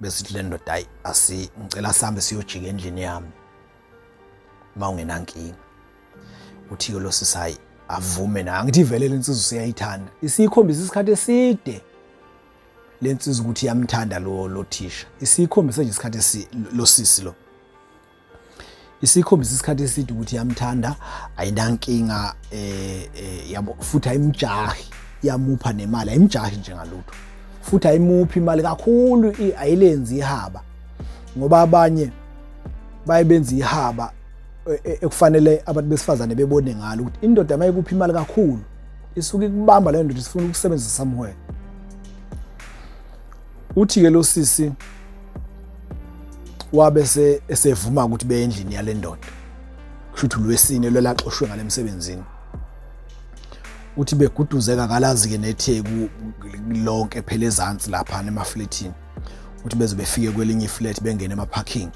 Bese le ndoda, hayi, asi ngicela sihambe siyojika endlini yami uma ungenankinga. Uthi-ke lo sisi, hayi, avume naye. Angithi vele le nsizwa useyayithanda, isiyikhombisa isikhathi eside le nsizwa ukuthi iyamthanda lo thisha. Isiyikhombisa nje isikhathi lo sisi lo, isikhombisa isikhathi eside ukuthi iyamthanda, ayinankinga yabo, futhi ayimjahi, iyamupha nemali, ayimjahi nje ngalutho, futhi ayimuphi imali kakhulu, ayilenzi ihaba, ngoba abanye baye benza ihaba ekufanele abantu besifazane bebone ngalo ukuthi indoda mayikuphi imali kakhulu isuke ikubamba leyo ndoda, isifuna ukusebenzisa somewhere. Uthi-ke lo sisi wabe esevuma ukuthi beye endlini yale ndoda, kusho ukuthi lwesine lwelaxoshwe ngale msebenzini. Uthi beguduzeka kalazi-ke neTheku lonke phela ezansi laphana emafletini. Uthi beze befike kwelinye iflat, bengene ema-parking,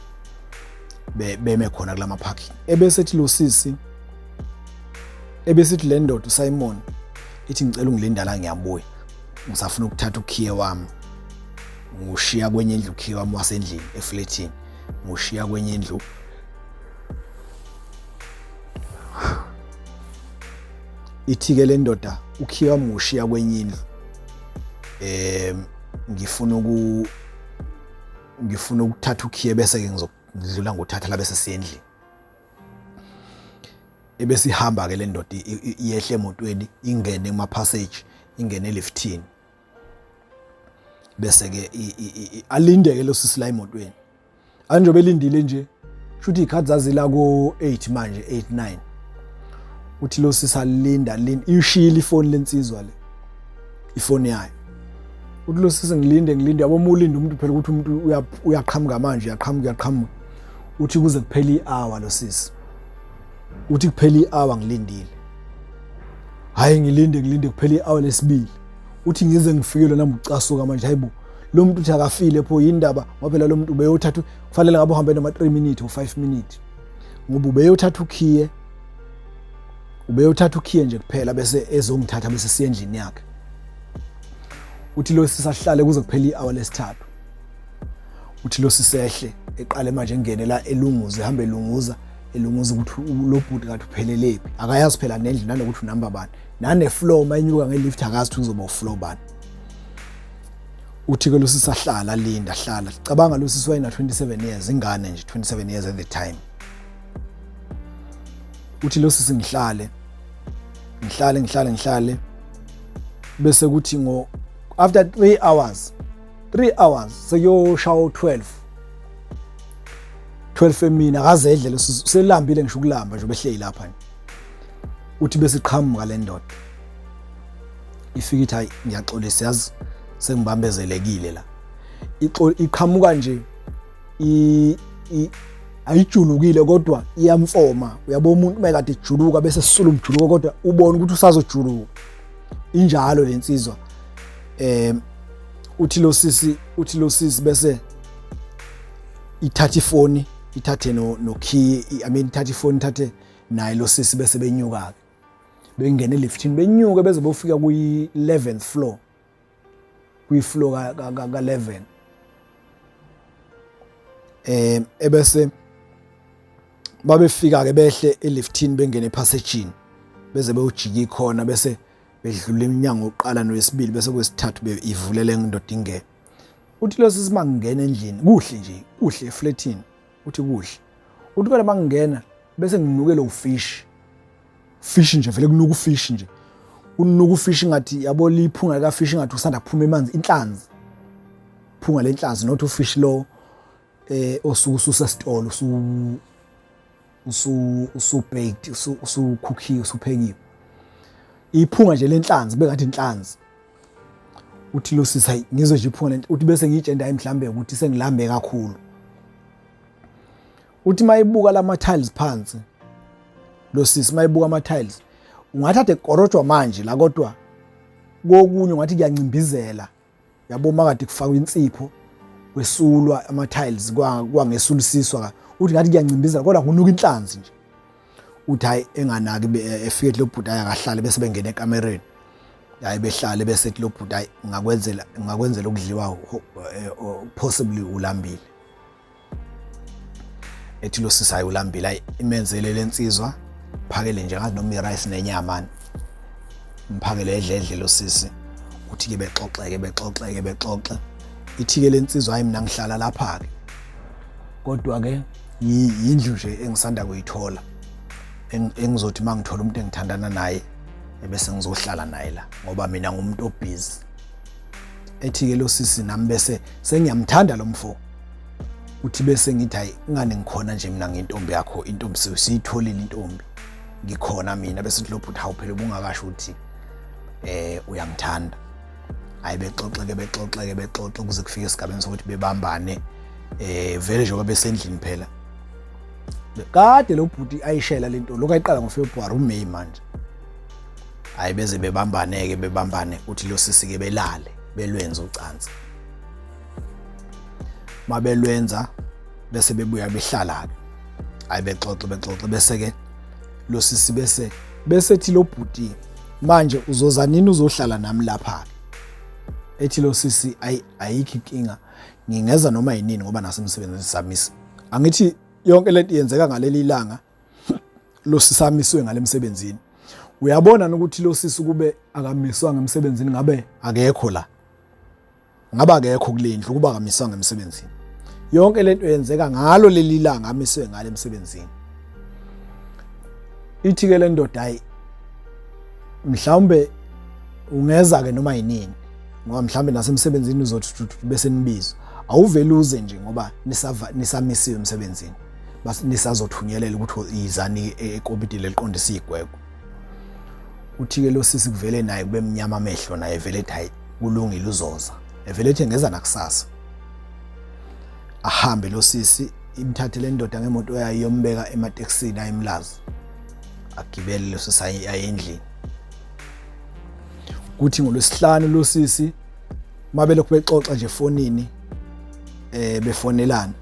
beme khona kulama parking, ebese ethi lo sisi, ebesithi le ndoda uSimon ithi, "Ngicela ungilinda la, ngiyabuya, ngisafuna ukuthatha ukhiye wami, ngushiya kwenye indlu, ukhiye wami wasendlini efletini ngushiya kwenye indlu." Ithi-ke le ndoda, "Ukhiye wami ngushiya kwenye indlu, ngifuna ukuthatha ukhiye, bese-ke ngizokudlula ngothatha la, bese siye endlini." Ebese ihamba-ke le ndoda, iyehle emotweni, ingene kuma-passage, ingene eliftini, bese-ke alinde-ke lo sisi la emotweni. Anjengoba elindile nje, shuthi iy'khathi zazila ko-8 manje, 8 9. Uthi lo sisi alinda linda, ishiyile ifoni lensizwa le, ifoni yayo. Uthi lo sisi, "Ngilinde, ngilinde." Yabo, uma ulinde umuntu phela ukuthi umuntu uyaqhamuka manje, uyaqhamuka, uyaqhamuka. Uthi kuze kuphele i-hour, lo sisi uthi kuphela i-hour ngilindile, hhayi, ngilinde, ngilinde, kuphela i-hour lesibili. Uthi ngize ngifikelwe nami ucasuka manje, hayibo, lo muntu uthi akafile pho, yindaba? Ngoba phela lo muntu ubeyothatha, kufanele ngabe uhambe noma 3 minutes or 5 minutes, ngoba ubeyothatha ukhiye, ubeyothatha ukhiye nje kuphela, bese ezongithatha, bese siye endlini yakhe. Uthi lo sisahlale kuze kuphele i-hour lesithathu. Uthi lo sisehle, eqale manje engene la, elunguze, ehambe elunguza, elunguza ukuthi lo bhuti kathi uphelelephi. Akayazi phela nendlu, nanokuthi unamba bani, nane-floor uma inyuka nge-lift akazi ukuthi kuzoba ufloor bani. Uthi-ke lo sisahlala, linda, hlala. Cabanga, lo sisi wayena 27 years, ingane nje, 27 years at the time. Uthi lo sisi, "Ngihlale, ngihlale, ngihlale, ngihlale." Bese kuthi ngo after 3 hours, 3 hours, sekuyoshaya u12, 12 emini, akazedle lo sisi, uselambile ngisho ukulamba nje, behleli lapha nje. Uthi bese iqhamuka le ndoda, ifika ithi, "Hayi, ngiyaxolisa, yazi sengibambezelekile la." Iqhamuka nje, ayijulukile kodwa iyamfoma. Uyabo, umuntu uma kade ejuluka bese sisula umjuluko, kodwa ubona ukuthi usazojuluka, injalo lensizwa. Uthi lo sisi bese ithatha ifoni, ithathe no key, I mean, ithatha ifoni, ithathe naye lo sisi, bese benyuka ke, bengena eliftini, benyuke beze bofika kwi 11th floor, kwi floor ka 11. Ebese babefika ke, behle eliftini, bengene epassagini, beze beyojika ikhona, bese bedlula iminyango oqala nowesibili, bese kwesithathu ivulele indoda, ingene. Uthi lo sisi mangena endlini, kuhle nje, kuhle eflatini. Uthi kuhle, uthi kodwa mangena bese nginukele ufish, fish nje, vele kunuka ufish nje, kunuka ufish ngathi, yabo, liphunga lika fish ngathi usanda kuphuma emanzi, inhlanzi, phunga lenhlanzi, not ufish lo osuke ususesitolo, usu baked, usukhukhiwe, usuphekiwe, iphunga nje lenhlanzi bengathi inhlanzi. Uthi lo sisi, "Hayi, ngizwe nje iphunga lento." Uthi bese ngiyitshela, hayi, mhlambe ukuthi sengilambe kakhulu. Uthi mayibuka lama tiles phansi lo sisi, mayibuka ama tiles, ungathi ade korojwa manje la, kodwa kokunye ungathi kuyancimbizela, yabo, makade kufakwa insipho, kwesulwa ama tiles, kwangesulisiswa. Uthi ngathi kuyancimbizela kodwa kunuka inhlanzi nje. Uthi hayi, enganaki, efike lo bhuti, akahlale, bese bengena ekamereni. Hayi, behlale bese ethi lo bhuti, hayi, ngakwenzela okudliwa, possibly ulambile. Ethi lo sisi, hayi, ulambile. Hayi, imenzele lensizwa, phakele nje ngathi noma i-rice nenyama, mphakele edledle lo sisi. Uthi-ke bexoxeke, bexoxeke, bexoxe. Ithi-ke lensizwa, hayi, mina ngihlala lapha-ke, kodwa-ke yindlu nje engisanda kuyithola, engizothi uma ngithola umuntu engithandana naye ebese ngizohlala naye la, ngoba mina ngumuntu obhizi. Ethi-ke lo sisi, nami bese sengiyamthanda lo mfo. Uthi bese ngithi, hayi, ingane ngikhona nje mina, ngintombi yakho, intombi siyitholile, intombi ngikhona mina. Bese lo bhuti, hawu phela ubungakasho ukuthi uyangithanda. Hayi, bexoxeke, bexoxeke, bexoxe kuze kufike esigabeni sokuthi bebambane. Vele njengoba besendlini phela, kade lo bhuti ayishela lento lokhu ayiqala ngoFebruary, uMay manje. Hayi, beze bebambane-ke, bebambane. Uthi lo sisi-ke belale, belwenza ucansi. Mabelwenza bese bebuya behlala-ke. Hayi, bexoxe, bexoxe, bese-ke lo sisi bese ethi lo bhuti, manje uzoza nini uzohlala nami lapha-ke? Ethi lo sisi, ayi, ayikho inkinga, ngingeza noma yinini, ngoba nasemsebenzini samisa. Angithi yonke lento yenzeka ngaleli langa lo sisamiswe ngale msebenzini. Uyabona ukuthi lo sisi kube akamiswanga emsebenzini, ngabe akekho la, ngabe akekho kule ndlu kuba akamiswanga emsebenzini. Yonke lento yenzeka ngalo leli langa amiswe ngale emsebenzini. Ithi ke le ndoda, hayi, mhlawumbe ungeza ke noma yinini, ngoba mhlawumbe nasemsebenzini uzothi bese nibizwa, awuvele uze nje ngoba nisamisiwe emsebenzini, nisazothunyelelwa ukuthi yizani ekomiti leliqondisa igwegwe. Uthi-ke lo sisi kuvele naye kube mnyama amehlo, naye vele ethi, hayi, kulungile, uzoza. Evele ethi ngeza nakusasa. Ahambe lo sisi, imthathe le ndoda ngemoto yayo, iyombeka ematekisini ayemlazi. Agibele lo sisi aye endlini. Kuthi ngolwesihlanu lo sisi mabelokhu bexoxa nje efonini, befonelana,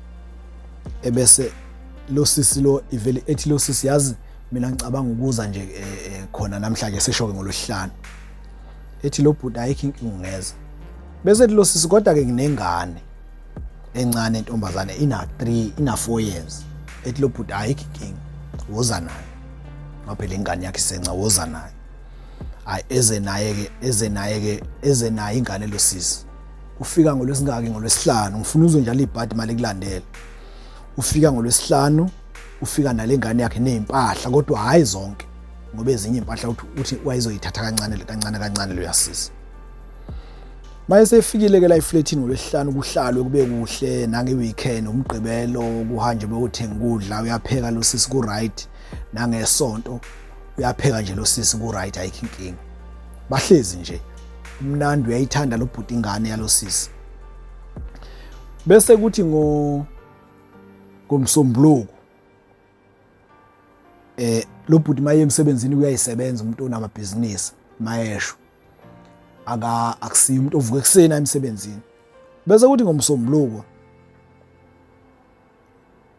ebese lo sisi lo ivele ethi lo sisi, yazi mina ngicabanga ukuza nje khona namhlanje, sesho-ke ngolwesihlanu. Ethi lo bhuti, ayikho inkinga, ungeza. Bese ethi lo sisi, kodwa-ke nginengane encane intombazane, ina 3, ina 4 years. Ethi lo bhuti, ayikho inkinga, woza nayo, ngoba phela ingane yakhe isenca, woza nayo. Hayi, eze naye-ke, eze naye-ke, eze naye ingane lo sisi. Ufika ngolwesingaki? Ngolwesihlanu. Ngifuna uzwe njalo ibhadi mali kulandela. Ufika ngolwesihlanu, ufika nale ngane yakhe nezimpahla, kodwa hhayi zonke, ngoba ezinye impahla uthi wayezoyithatha kancane kancane kancane lo yasisi. Maye sefikile ke la eflatini ngolwesihlanu, kuhlalwe kube kuhle, nange-weekend umgqibelo kuhanjwe beyothenga ukudla, uyapheka lo sisi, ku-right. Nangesonto uyapheka nje lo sisi, ku-right, ayikho inkinga. Bahlezi nje umnandi, uyayithanda lo bhuti ingane yalo sisi. Bese kuthi ngomsombuluko lo bhuti maye emsebenzini, uyayisebenza, umuntu onamabhizinisi, mayesho aka akusiyo umuntu ovuka ekuseni emsebenzini. Bese kuthi ngomsombuluko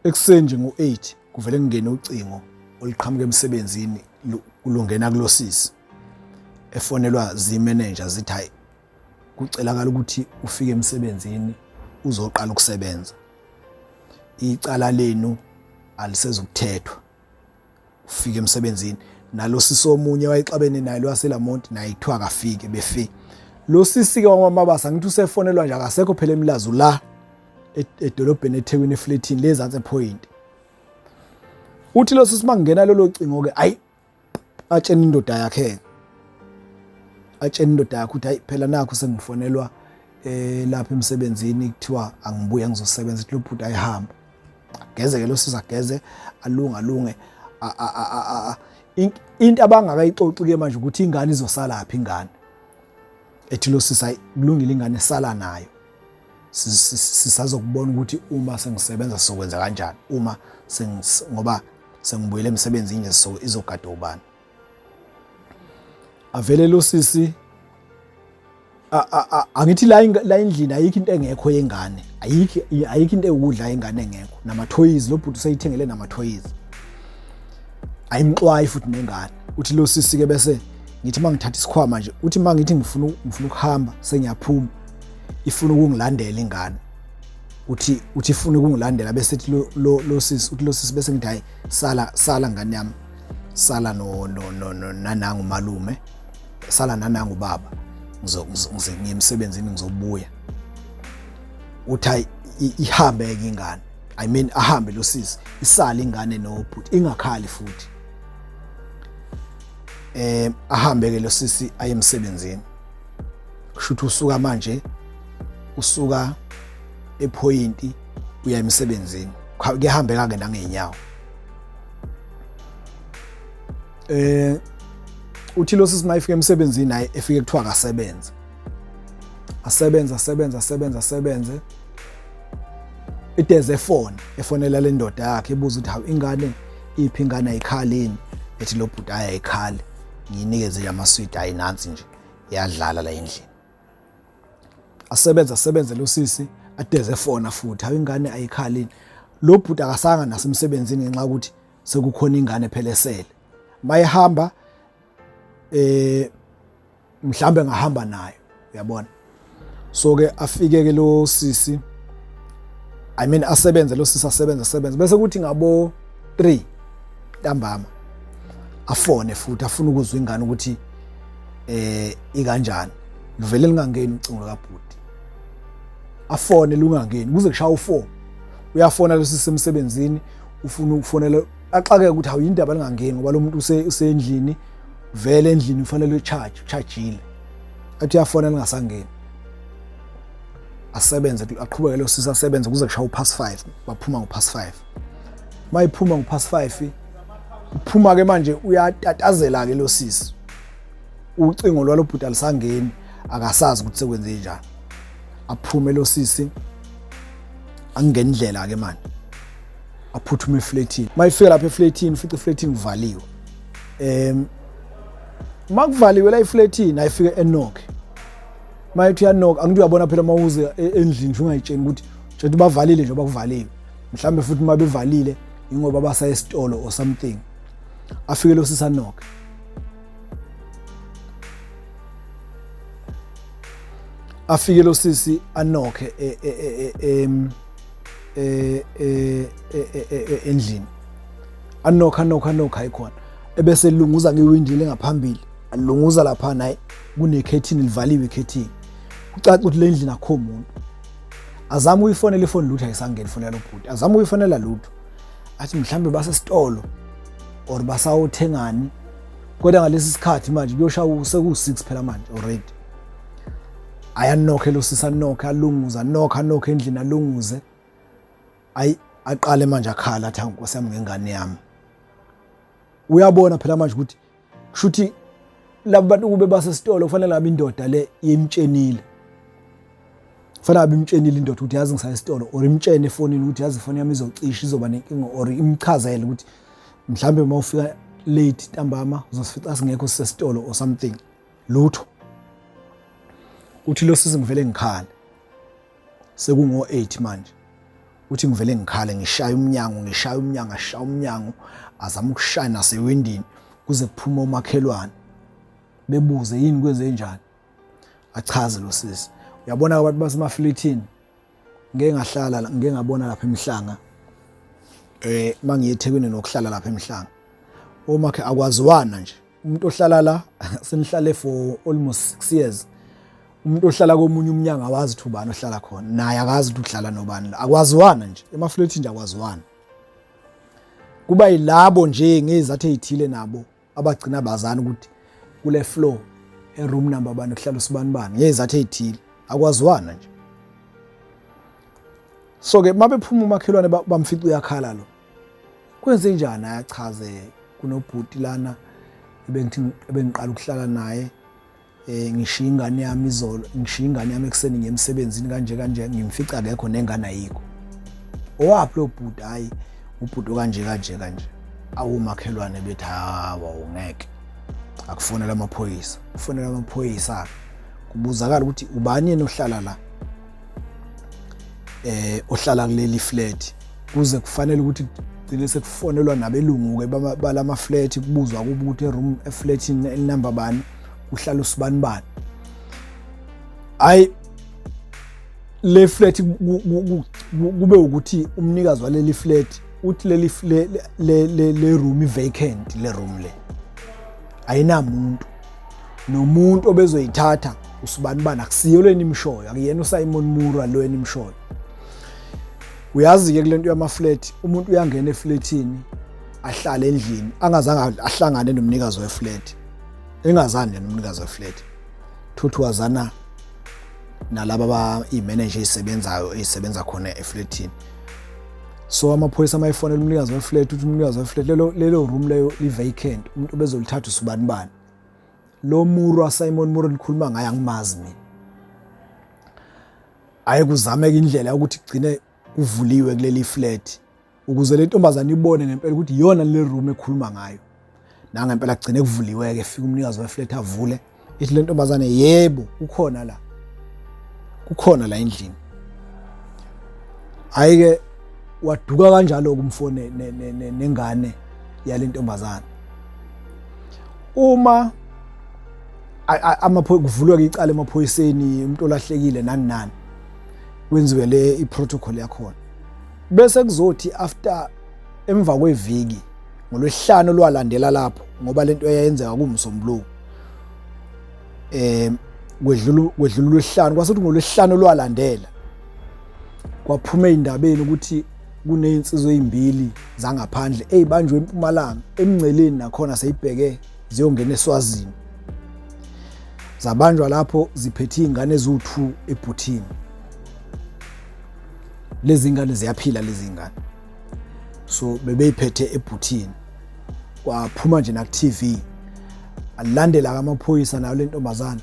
ekuseni nje ngo-8 kuvele kungene ucingo oluqhamuka emsebenzini, kulungena kulosisi, efonelwa zimanager, zithi, hayi, kucelakala ukuthi ufike emsebenzini uzoqala ukusebenza, icala lenu alisezukuthethwa, ufike emsebenzini. Nalo sisi omunye wayexabene naye lwaselamonti naye kuthiwa akafike, befike. Lo sisi-ke wakwamabasa, ngithi usefonelwa nje, akasekho phela emlazi, la edolobheni eThekwini, efletini lezansi ePoint. Uthi lo sisi makungena lolo cingo-ke, ayi, atshena indoda yakhe, atshena indoda yakhe ukuthi, hayi phela, nakho sengifonelwa lapha emsebenzini, kuthiwa angibuye ngizosebenza. Ithi lo bhuti, ayihamba, ageze ke lo sisi, ageze, alunge, alunge. Into abangakayixoxi ke manje ukuthi ingane izosala phi ingane. Ethi lo sisi, hayi, kulungile, ingane sala nayo, sisazokubona ukuthi uma sengisebenza sizokwenza kanjani, uma ngoba sengibuyele emsebenzini nje, so izogada ubani? Avele lo sisi, angithi la endlini ayikho into engekho yengane, ayikho into ewukudla yengane engekho, namathoyizi lo bhuti useyithengele namathoyizi, ayimxwayi futhi nengane. Uthi lo sisi ke bese Ngithi uma ngithatha isikhwama nje, uthi uma ngithi ngifuna ukuhamba sengiyaphuma, ifuna ukungilandela ingane. Uthi ifuna ukungilandela bese ethi lo sisi, uthi lo sisi bese ngithi hayi sala sala ngane yami, sala no no no nanangu malume, sala nanangu baba, ngiye emsebenzini ngizobuya. Uthi hayi ihambe ke ingane, I mean ahambe lo sisi, isale ingane nobhuti, ingakhali futhi. Ahambe ke lo sisi aye emsebenzini. Kusho ukuthi usuka manje, usuka ephoyinti uya emsebenzini, kuyahambeka ke nangeenyawo. Uthi lo sisi mayifika emsebenzini naye efike kuthiwa akasebenze, asebenze asebenze asebenze asebenze, ideze efona efonela le ndoda yakhe ibuza ukuthi hawu ingane iphi, ingane ayikhalini? Ethi lo bhuti ayi ayikhali, ngiyinikeze amaswidi, ayi nansi nje iyadlala la endlini. Asebenze asebenze lo sisi adeze efona futhi, hawu ingane ayikhalini? Lo bhuti akasanga nasemsebenzini ngenxa yokuthi sekukhona ingane phela esele. Mayehamba mhlambe ngahamba nayo, uyabona. So ke afike ke lo sisi, I mean asebenze lo sisi, asebenze asebenze, bese kuthi ngabo 3 ntambama afone futhi afuna ukuzwa ingane ukuthi ikanjani. Livele lingangeni ucingo likabhuti, afone lungangeni kuze kushaya u4. Uyafona lo sisi emsebenzini, ufuna ukufonela, axakeke ukuthi hawu indaba lingangeni ngoba lo muntu usendlini vele, endlini ufanele charge, chargeile. Athi uyafona lingasangeni, asebenze aqhubeke lo sisi asebenze kuze kushaya u-past 5. Baphuma ngo-past 5. Mayiphuma ngo-past 5, uphuma ke manje uyatatazela ke lo sisi, ucingo lwalo bhuti alisangeni, akasazi ukuthi sekwenze njani. Aphume lo sisi angena indlela ke manje, aphuthume eflatini. Mayifika lapha eflatini, ufica eflatini kuvaliwe. Makuvaliwe la eflatini, ayifike enokhe. Mayethi uyanokha, angithi uyabona phela mawuze endlini nje ungayitsheni ukuthi tshela bavalile nje, bakuvaliwe. Mhlambe futhi uma bevalile ingoba basa esitolo or something. Afike lo sisi anokhe, afike lo sisi anokhe endlini, anokha anokha anokha, ayikhona. Ebese lunguza ngewindi lengaphambili, alunguza lapha naye kunekhethini, livaliwe ikhethini, kucaca ukuthi le ndlini akho muntu. Azama uyifonela ifoni, lutho, ayisangeni ifonela lo bhuti. Azama uyifonela, lutho. Athi mhlambe basesitolo or basawuthengani, kodwa ngalesi sikhathi manje kuyoshaya seku-6 phela manje already. Ayanokhe lo sisi, anokhe, alunguze, anokhe, anokhe endlini, alunguze, ayi aqale manje akhala, athi nkosi yami ngengane yami. Uyabona phela manje ukuthi kushuthi laba bantu kube basesitolo, kufanele ngabe indoda le imtshenile, kufanele ngabe imtshenile indoda ukuthi yazi ngisaya esitolo, or imtshene efonini ukuthi yazi ifoni yami izocisha, izoba nenkinga, or imchazele ukuthi mhlambe uma ufika late ntambama uzosifica singekho, sisesitolo or something. Lutho. Uthi lo sisi ngivele ngikhale, sekungo-8 manje. Uthi ngivele ngikhale, ngishaya umnyango, ngishaya umnyango, ashaya umnyango, azama ukushaya nasewindini, kuze kuphume umakhelwane bebuze yini kwenze njani. Achaze lo sisi, uyabona abantu basemaflethini, ngeke ngahlala, ngeke ngabona lapha emhlanga, mangiye eThekwini nokuhlala lapha emhlanga, omakhe akwaziwana nje. Umuntu ohlala la senihlale for almost 6 years, umuntu ohlala komunye umnyango awazi ukuthi ubani ohlala khona, naye akazi ukuthi uhlala nobani la, akwaziwana nje emaflethini nje, akwaziwana. Kuba yilabo nje ngezathu ezithile nabo abagcina bazana ukuthi kule floor e-room number bani kuhlala usibani bani, ngezathu ezithile, akwaziwana nje. So ke mabephuma umakhelwane bamfica uyakhala lo, kwenze njani? Ayachaze, kunobhuti lana ebengithi ebengiqala ukuhlala naye, ngishiya ingane yami izolo, ngishiya ingane yami ekuseni ngiye emsebenzini kanje kanje, ngimfica akekho nengane ayikho. Owaphi lo bhuti? Hayi ubhuti kanje kanje kanje. Awumakhelwane bethi hawa ungeke, akufonela amaphoyisa, kufonela amaphoyisa, kubuzakala ukuthi ubani yena ohlala la, ohlala kuleli flat, kuze kufanele ukuthi gcine sekufonelwa nabelungu ke balama flat, kubuzwa kubo ukuthi eroom eflatini elinamba bani. Kuhlala usibanibani. Hayi, le flat kube ukuthi umnikazi waleli flat uthi leli le le room vacant, le room le ayinamuntu, nomuntu obezoyithatha usibanibani, akusiyo leni imshoyo, akuyena uSimon Mura lo enimshoyo. Uyazi-ke kule nto yama-flat, umuntu uyangena efletini, ahlale endlini angazange ahlangane nomnikazi weflat, engazani nje nomnikazi weflat, thuthi wazana nalaba ba i-manager ezisebenzayo, ezisebenza khona efletini. So amaphoyisa amayifonela umnikazi weflat, uthi umnikazi weflat lelo room leyo li-vacant, umuntu obezolithatha usubani bani. Lo Mura, Simon Mura nikhuluma ngaye, angimazi mina. Aye, kuzameka indlela yokuthi kugcine kuvuliwe kuleli flat ukuze le ntombazane ibone ngempela ukuthi iyona le room ekhuluma ngayo. Nangempela kugcine kuvuliwe-ke, fika umnikazi weflat avule, ithi le ntombazane, "Yebo, kukhona la, kukhona la endlini." Hhayi-ke, waduka kanjalo-ke umfo nengane yale ntombazane. Uma kuvulwe-ke icala emaphoyiseni, umuntu olahlekile, nani nani, kwenziwe le i-protocol yakhona, bese kuzothi after, emva kweviki, ngolwesihlanu olwalandela lapho, ngoba lento eyayenzeka kuMsombuluko, kwedlula ulwesihlanu, kwase kuthi ngolwesihlanu olwalandela kwaphuma ey'ndabeni ukuthi kuney'nsizwa ey'mbili zangaphandle ey'banjwe eMpumalanga emngceleni, nakhona seyibheke ziyongena eSwazini, zabanjwa lapho ziphethe iy'ngane eziwu-2 ebhuthini. Lezi ngane ziyaphila lezi ngane, so bebeyiphethe ebhuthini, kwaphuma nje naku-TV. Alandela amaphoyisa nayo le ntombazane,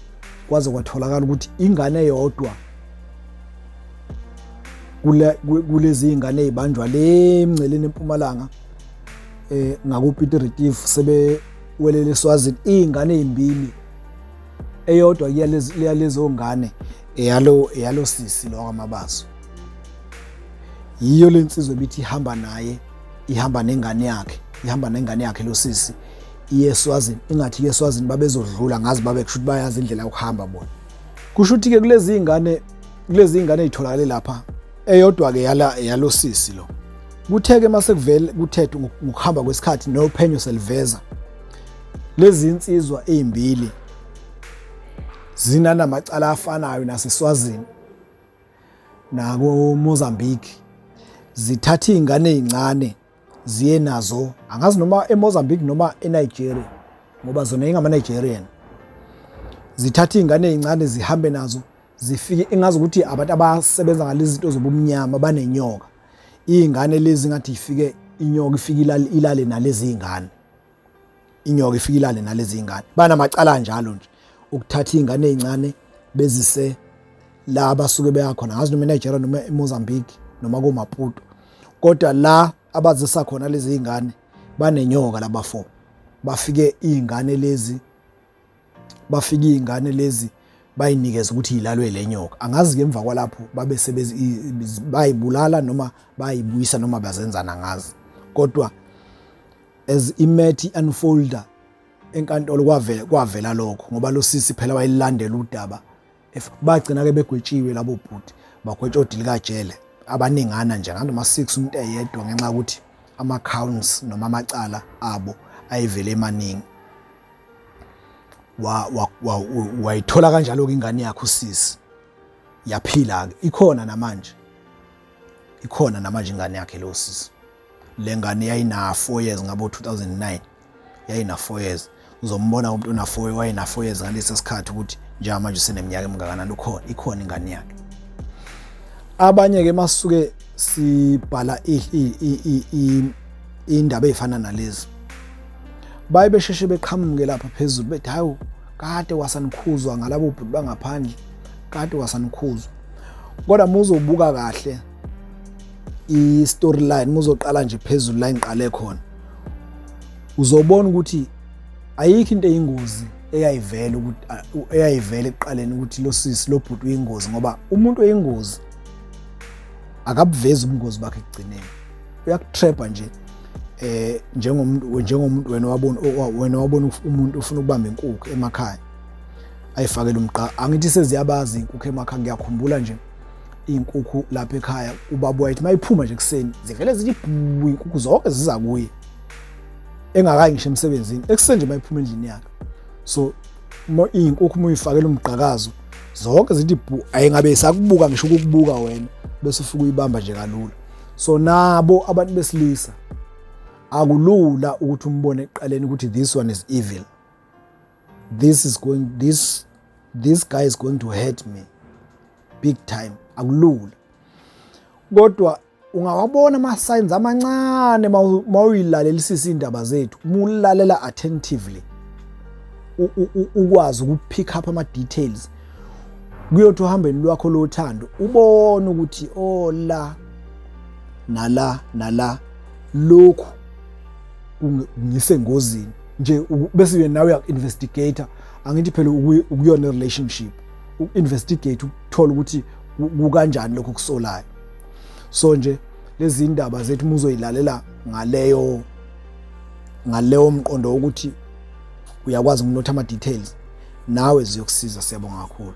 kwaze kwatholakala ukuthi ingane eyodwa kulezi ingane ezibanjwa le emngceleni eMpumalanga, ngakuPiet Retief, sebewelele eSwazini, izingane ezimbili, eyodwa kuyalezo ngane eyalo sisi lo kaMabaso. Yiyo lensizwa ebithi ihamba naye, ihamba nengane yakhe, ihamba nengane yakhe lo sisi, iye eSwazini. Ingathi ke eSwazini babezodlula, ngazi babe kusho ukuthi bayazi indlela yokuhamba bona. Kusho ukuthi ke kulezi ingane ezitholakale lapha, eyodwa ke yala yalo sisi lo. Kuthe ke mase kuvele kuthethwe ngokuhamba kwesikhathi nophenyo seliveza lezi insizwa ezimbili zinanamacala afanayo naseSwazini nako Mozambique, zithatha izingane ezincane ziye nazo, angazi noma eMozambique noma eNigeria, ngoba zona ingama Nigerian. Zithatha izingane ezincane zihambe nazo, zifike, engazi ukuthi abantu abasebenza ngalezi zinto zobumnyama banenyoka, izingane lezi ngathi ifike inyoka, ifike ilale nalezi izingane, inyoka ifike ilale nalezi izingane. Banamacala njalo nje ukuthatha izingane ezincane bezise la abasuke beyakhona, ngazi noma eNigeria noma eMozambique noma koMaputo, kodwa la abazisa khona lezi zingane banenyoka labafo. Bafike izingane lezi bayinikeza ukuthi yilalwe le nyoka. Angazi ke emva kwalapho babe bayibulala noma bayibuyisa noma bazenzana, ngazi. Kodwa as i-matter unfolda enkantolo kwavela lokho, ngoba lo sisi phela wayilandela udaba. Bagcina ke begwetshiwe labo bhuti, bagwetshwa odilikajele abaningana nje, nganoma 6 umuntu eyedwa, ngenxa yokuthi ama-counts noma amacala abo ayevele emaningi. Wayithola kanjalo-ke ingane yakhe usisi, yaphila-ke, ikhona namanje, ikhona namanje ingane yakhe lo sisi. Le ngane yayina 4 years ngabo 2009, yayina 4 years. Uzombona umuntu ona 4, wayena 4 years ngalesi sikhathi, ukuthi njengamanje useneminyaka emingakanani. Ukhona, ikhona ingane yakhe. Abanye ke masuke sibhala indaba ezifana nalezi, baye besheshe beqhamuke lapha phezulu bethi, "Hawu, kade wasanikhuzwa ngalabo bhuti bangaphandle, kade wasanikhuzwa." Kodwa muzobuka kahle i-storyline, muzoqala nje phezulu la ngiqale khona, uzobona ukuthi ayikho into eyingozi eyayivela, ukuthi eyayivela ekuqaleni ukuthi lo sisi, lo bhuti uyingozi, ngoba umuntu oyingozi akabuvezi ubungozi bakhe ekugcineni, uyakutrapha nje njengomuntu wena wabona umuntu ufuna ukubamba inkukhu emakhaya. Ayifakele umqa, angithi seziyabazi inkukhu emakhaya. Ngiyakhumbula nje iy'nkukhu lapha ekhaya, ubaba wayethi mayiphuma nje ekuseni zivele zithi bhu, iy'nkukhu zonke ziza kuye engakayi ngisho emsebenzini, ekuseni nje mayiphuma endlini yakhe. So iy'nkukhu uma uyifakela umgqakazo zonke zithi bhu, ayingabe isakubuka ngisho ukukubuka wena, bese ufike uyibamba nje kalula. So nabo abantu besilisa akulula ukuthi umbone ekuqaleni ukuthi this one is evil, this is going this this guy is going to hurt me big time. Akulula, kodwa ungawabona ama-signs amancane mawuyilalelisisa iy'ndaba zethu, uma ulalela attentively, ukwazi uku-pick up ama-details, kuyothi uhambeni lwakho lothando ubone ukuthi oh, la nala nala lokhu ngisengozini nje, bese nawe uya-investigate. Angithi phela ukuyona relationship uku-investigate, ukuthola ukuthi kukanjani lokho kusolayo. So nje lezi indaba zethu uma uzoyilalela ngaleyo mqondo wokuthi uyakwazi ukunotha ama-details, nawe ziyokusiza. Siyabonga kakhulu.